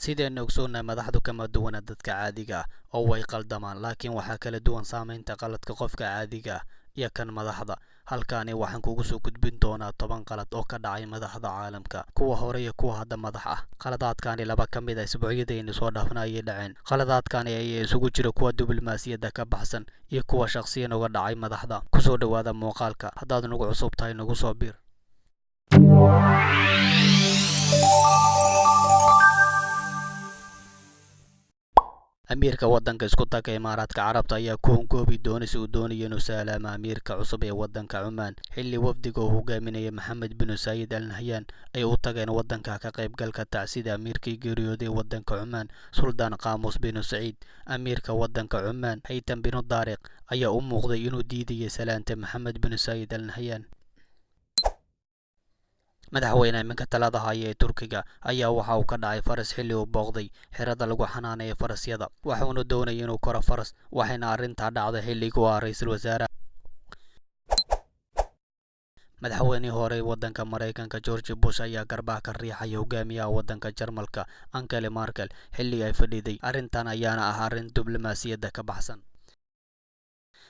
Sidaynu ogsoonnahay, madaxdu kama duwana dadka caadiga ah oo way qaldamaan, laakiin waxaa kala duwan saameynta qaladka qofka caadiga ah iyo kan madaxda. Halkaani waxaan kugu soo gudbin doonaa 10 qalad oo ka dhacay madaxda caalamka, kuwa hore iyo kuwa hadda madax ah. Qaladaadkani laba ka mid ah isbuucyadaynu soo dhaafna ayay dhaceen. Qaladaadkani ayaa isugu jira kuwa diblomaasiyadda ka baxsan iyo kuwa shaqsiyan uga dhacay madaxda. Kusoo dhawaada muuqaalka. Haddaad nagu cusub tahay, nagu soo biir. Amiirka waddanka Isku Tagga Imaaraadka Carabta ayaa ku hungoobi doona si uu doonayo inuu salaamo amiirka cusub ee waddanka Cumaan, xilli wafdiga uu hogaaminaya Maxamed bin Saayid Al Nahyan ay u tageen waddanka ka qaybgalka tacsida amiirkii geeriyooday waddanka Cumaan, Suldaan Qaamuus bin Saciid. Amiirka waddanka Cumaan, Haytham bin Daariq, ayaa u muuqday inuu diidayay salaanta Maxamed bin Saayid Al Nahyan. Madaxweyne iminka talada haya ee Turkiga ayaa waxa uu ka dhacay faras xilli uu booqday xerada lagu xanaaneeyo farasyada, waxuuna doonayay inuu koro faras, waxayna arrintaa dhacday xilligii uu ahaa ra'iisul wasaare. Madaxweynihii hore ee waddanka Maraykanka George Bush ayaa garbaha ka riixaya hogaamiyaha waddanka Jarmalka Angela Merkel xilligii ay fadhiday. Arrintan ayaana ah arrin diblomaasiyadda ka baxsan.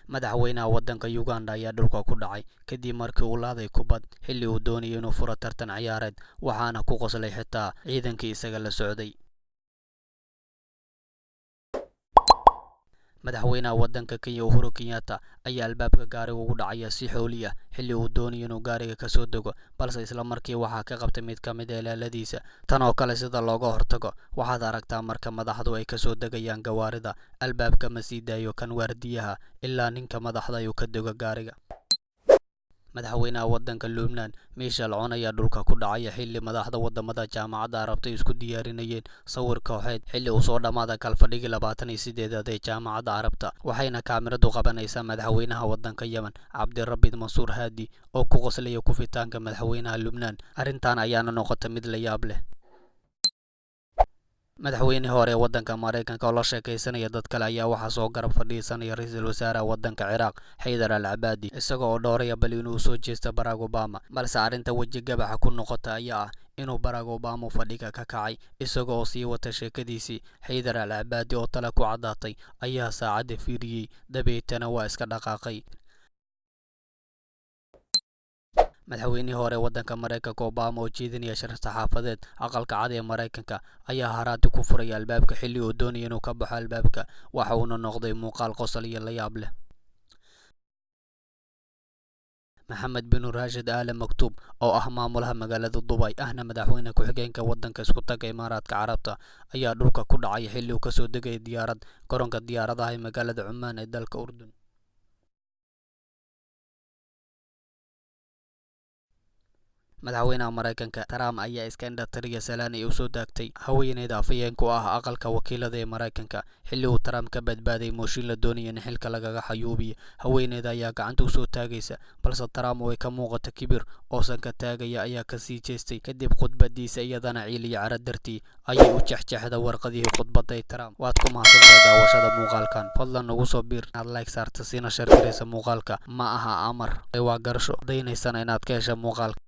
Madaxweynaha waddanka Uganda ayaa dhulka ku dhacay kadib markii uu laaday kubad xilli uu doonayay inuu furo tartan ciyaareed, waxaana ku qoslay xitaa ciidankii isaga la socday. Madaxweynaha waddanka Kenya Uhuru Kenyatta ayaa albaabka gaariga ugu dhacaya si xooli ah xilli uu doonayo inuu gaariga ka soo dego, balse isla markii waxaa ka qabtay mid ka mid ah ilaaladiisa. Tan oo kale sida looga hortago, waxaad aragtaa marka madaxdu ay kasoo degayaan gawaarida, albaabka ma sii daayo kan waardiyaha ilaa ninka madaxda uu ka dego gaariga. Madaxweynaha waddanka Lubnaan Michel Aoun ayaa dhulka ku dhacaya xilli madaxda wadamada Jaamacadda Carabta ay isku diyaarinayeen sawir kooxeed xilli uu soo dhamaaday kalfadhigii 28aad ee Jaamacadda Carabta, waxayna kaamiradu qabanaysaa madaxweynaha waddanka Yemen Cabdirabbi Mansuur Haadi oo ku qoslaya kufitaanka madaxweynaha Lubnaan. Arrintan ayaana noqotay mid la yaab leh. Madaxweynihii hore ee waddanka Maraykanka oo la sheekaysanaya dad kale ayaa waxaa soo garab fadhiisanaya ra'iisul wasaaraha waddanka Ciraaq Xaydar Al Cabaadi, isaga oo dhowraya bal inuu soo jeesto Barack Obama, balse arrinta weji gabaxa ku noqota ayaa ah inuu Barack Obama fadhiga ka kacay isaga oo sii wata sheekadiisii. Xaydar Al Cabaadi oo tale ku caddaatay ayaa saacadda fiiriyey, dabeetana waa iska dhaqaaqay. Madaxweynihii hore waddanka Maraykanka Obama oo jeedinaya shir saxaafadeed Aqalka Cad ee Maraykanka ayaa haraati ku furay albaabka xilli uu doonayay inuu ka baxo albaabka, waxa uuna noqday muuqaal qosol iyo la yaab leh. Maxamed bin Raashid Aale Maktuub oo ah maamulaha magaalada Dubai ahna madaxweyne ku-xigeenka waddanka Isku Tagga Imaaraadka Carabta ayaa dhulka ku dhacay xilli uu kasoo degayay diyaarad garoonka diyaaradaha ee magaalada Cumaan ee dalka Urdun. Madaxweynaha Maraykanka Trump ayaa iska indhatiriya salaan ay usoo daagtay haweeneyda afhayeenka u ah aqalka wakiilada ee Maraykanka xilli uu Trump ka badbaaday mooshin la doonaya in xilka lagaga xayuubiyo. Haweeneyda ayaa gacanta usoo taagaysa, balse Trump oo ay ka muuqato kibir oosan ka taagaya ayaa kasii jeestay kadib khudbadiisa, iyadana ciil iyo caro dartii ayay u jexjexda warqadihii khudbadday Trump. Waad ku mahadsantahay daawashada muuqaalkan. Fadlan nagu soo biir inaad like saarta siina share garaysa muuqaalka. Ma aha amar, waa garasho. Daynaysana inaad ka hesha muuqaalka.